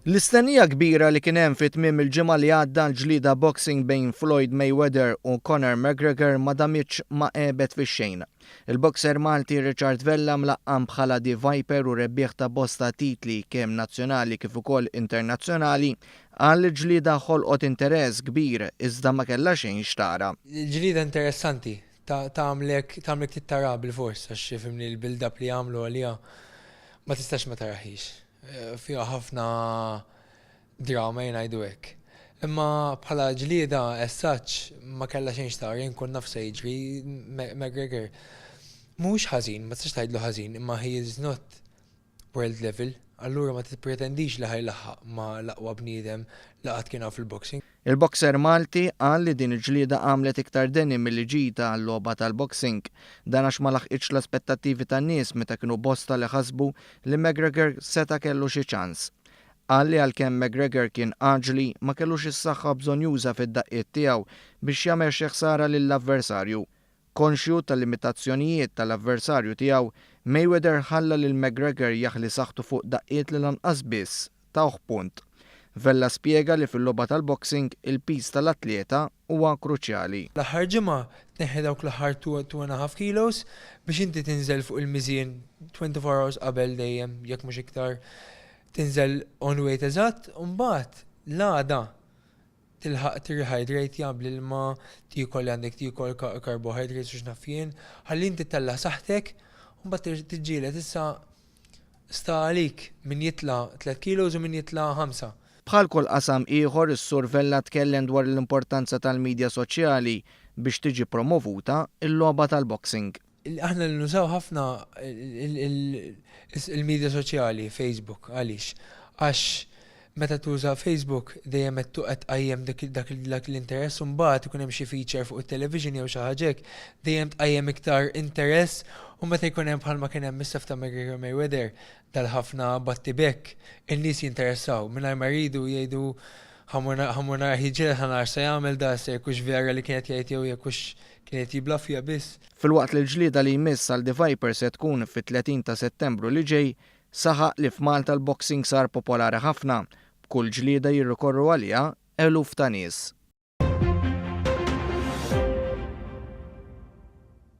L-istennija kbira li kien hemm fi tmiem il-ġimgħa li għadda l-ġlieda boxing bejn Floyd Mayweather u Conor McGregor ma damitx ma għebet fix-xejn. Il-boxer Malti Richard Vella mlaqqam bħala The Viper u rebbieħ ta' bosta titli kemm nazzjonali kif ukoll internazzjonali qal li l-ġlieda ħolqot interess kbir iżda ma kellha xejn x'tara. Il-ġlieda interessanti, tagħmlek tagħmlek tittara bilfors għax ifhimni l-build up li għamlu għaliha ma tistax ma tarahiex. Fiha ħafna drama jien ngħidu hekk. Imma bħala ġlieda as such ma kellha xejn x'tara, jien kont naf se jiġri McGregor mhuwiex ħażin, ma tistax tgħidlu ħażin, imma he is not world level, allura ma tippretendix li ħa jlaħħaq ma' l-aqwa bniedem li qatt kien hawn fil-boxing. Il-boxer Malti qal li din il-ġlieda għamlet iktar deni milli ġid għal-logħba tal-boxing. Dan għax ma laħqitx l-aspettattivi tan-nies meta kienu bosta li ħasbu li McGregor seta' kellu xi ċans. Qal li għalkemm McGregor kien għaġli, ma kellux is-saħħa bżonnjuża fid-daqqiet tiegħu biex jagħmel xi ħsara lill-avversarju. Konxju tal-limitazzjonijiet tal-avversarju tiegħu, Mayweather ħalla lil McGregor jaħli saħħtu fuq daqqiet li lanqas biss tawh punt. Vella spjega li fil-logħba tal-boxing il-piż tal-atleta huwa kruċjali. L-aħħar ġimgħa tneħħi dawk l-aħħar 2.5 kilos biex inti tinżel fuq il-miżien 24 hours qabel dejjem jekk mhux iktar tinżel on weight eżatt u mbagħad l-għada tilħaq tirrehydrate bl-ilma, tiekol li għandek tiekol carbohydrates u x'naf jien, ħalli inti ttella' saħħtek u mbagħad tiġġieled issa sta għalik min jitla' 3 kilos u min jitla' 5. Bħal kull qasam ieħor, is-Sur Vella tkellem dwar l-importanza tal-midja soċjali biex tiġi promovuta l-logħba tal-boxing. Aħna li nużaw ħafna il-media soċjali, Facebook, għaliex? Għax meta tuża Facebook dejjem qed tqajjem dak l-interess u mbagħad ikun hemm xi feature fuq it-television jew xi ħaġa hekk, dejjem tqajjem iktar interess u meta jkun hemm bħalma kien hemm issa ta' McGregor Mayweather dal-ħafna battibekk, in-nies jinteressaw mingħajr ma jridu jgħidu ħa mmur narah jiġġieled ħa nara x'se jagħmel da issa jekk hux vera li kien qed jgħid jew jekk hux kien qed jibblaffja biss. Filwaqt li l-ġlieda li jmiss għal The Viper se tkun fit-30 ta' Settembru li ġej, saħaq li f'Malta l-boxing sar popolari ħafna, b'kull ġlieda jirrikorru għaliha eluf ta' nies.